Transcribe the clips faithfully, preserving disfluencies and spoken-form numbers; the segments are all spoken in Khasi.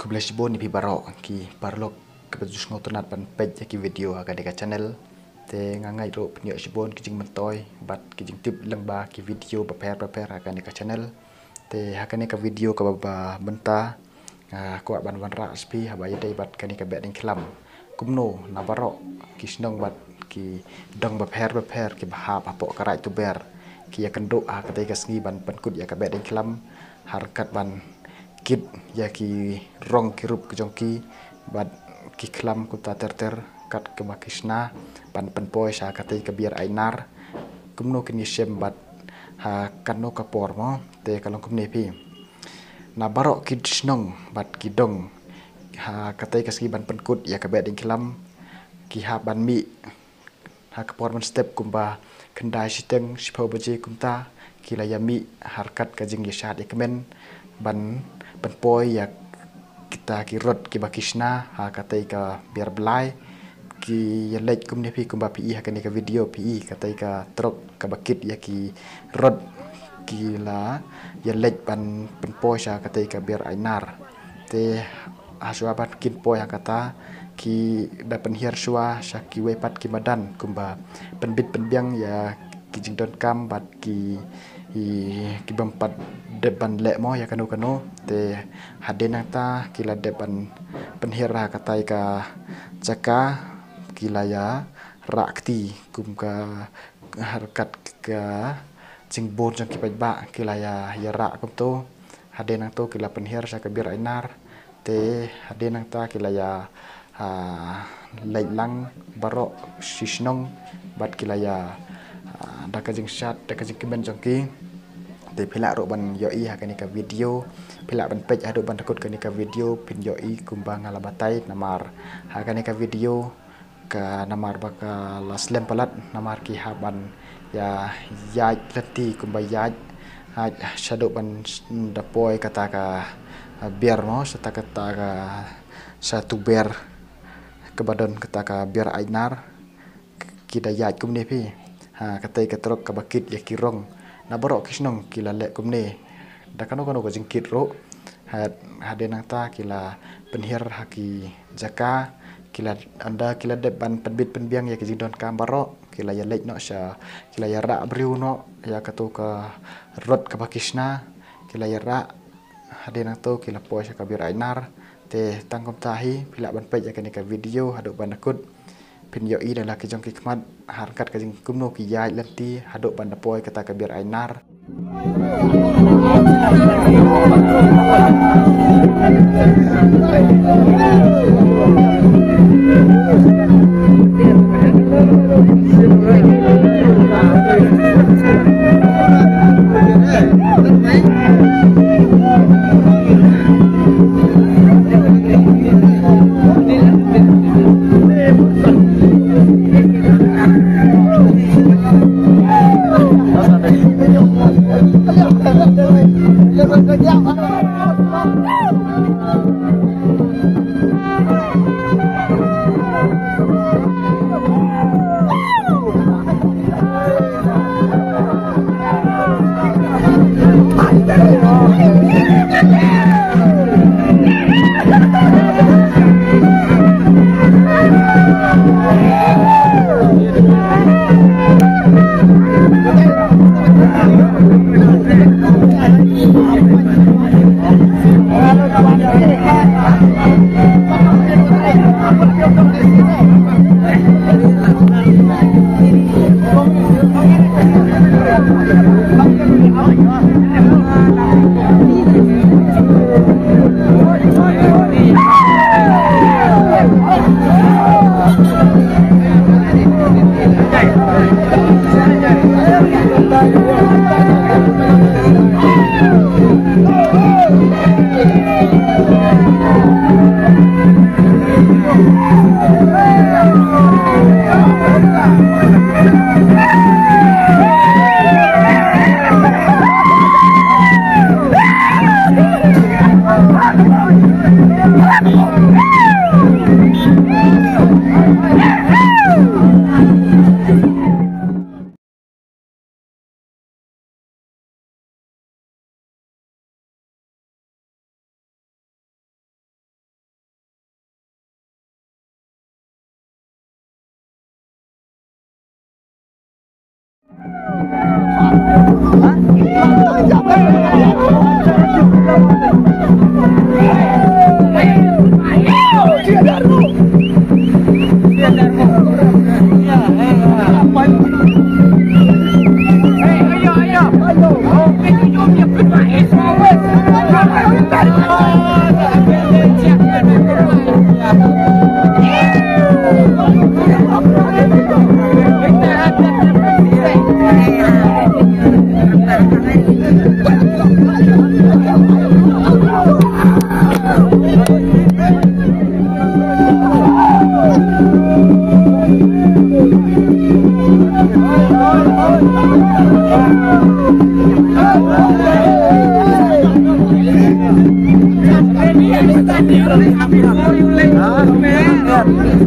Khublei shibun ïa phi baroh ki paralok kiba ju sngewtynnat ban peit ïa ki video ha kane ka channel. Te nga ngeit ruh phin ïoh shibun ki jingmyntoi bad ki jingtip lyngba ki video bapher bapher ha kane ka channel. Te ha kane ka video kaba ba mynta, ah, nga kwah ban wanrah sha phi haba ïadei bad kane ka behdeiñkhlam. Kumno na baroh ki shnong bad ki dong bapher bapher kiba hap hapoh ka Raid Tuber ki ïakynduh ha katei ka sngi ban pynkut ïa ka behdeiñkhlam, ha ryngkat ban kit ïa ki rong ki rup ki jong ki bad ki khlam kumta ter ter kat kaba ki shna ban pynpoi sha katei ka Biar Ainar. Kumno kin ïashem bad ha kano ka por mo? Te ka long kumne phi. Na baroh ki shnong bad ki dong ha katei ka sngi ban pynkut ïa ka behdeiñkhlam ki hap ban mih ha ka por mynstep kumba khyndai shiteng shiphew baje kumta. Ki la ïa mih ha ryngkat ka jingïashad ïakmen ban pynpoi ïa kita ki rot kiba ki shna ha katei ka Biar Blai. Ki ïa leit kumne phi, kumba phi i ha kane ka video phi i katei ka trok kaba kit ïa ki rot ki la ïa leit ban pynpoi sha katei ka Biar Ainar. Te ha shuwa ba kin poi ha kata ki da pynhiar shuwa sha kiwei pat ki madan kumba pynbit pynbiang ïa ki jingdonkam bad ki, ki, ki bym pat dep ban leh mo ïa kano kano. Te hadien nangta ki la dep ban pynhiar ha katei ka jaka, ki la ïa rah kti kum ka ha ryngkat ka jingbun jong ki paidbah, ki la ïa, ïa rah kumto. Hadien nangto ki la pynhiar sha ka Biar Ainar. Te hadien nangta ki la ïa, ah, leit lang baroh shi shnong bad ki la ïa, ah, da ka jingshad da ka jingkmen jong ki. Te phi lah ruh ban ïohi ha kane ka video, phi lah ban peit haduh ban da kut kane ka video phin ïohi kumba nga la batai. Namar ha kane ka video ka namar ba ka la slem palat, namar ki hap ban ïa ïaid lynti kumba ïaid, ïaid shaduh ban da poi kata ka, ah, biar mo, sha kata ka, sha Tuber kaba don kata ka Biar Ainar. Ki da ïaid kumne phi ha katei ka trok kaba kit ïa ki rong. Na baroh ki shnong ki la leh kumne da kano kano ka jingkit ruh. Had, hadien nangta ki la pynhiar ha ki jaka, ki la, ynda ki la dep ban pynbit pynbiang ïa ki jingdonkam baroh, ki la ïa leit noh sha, ki la ïa rah briew noh ïa kato ka rot kaba ki shna. Ki la ïa rah, hadien nangto ki la poi sha ka Biar Ainar. Te tang kumta hi, phi lah ban peit ïa kane ka video haduh ban da kut phin ïohi da la ki jong ki khmat ha ryngkat ka jingkumno ki ïaid lynti haduh ban da poi kata ka Biar Ainar.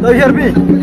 Don't hear me.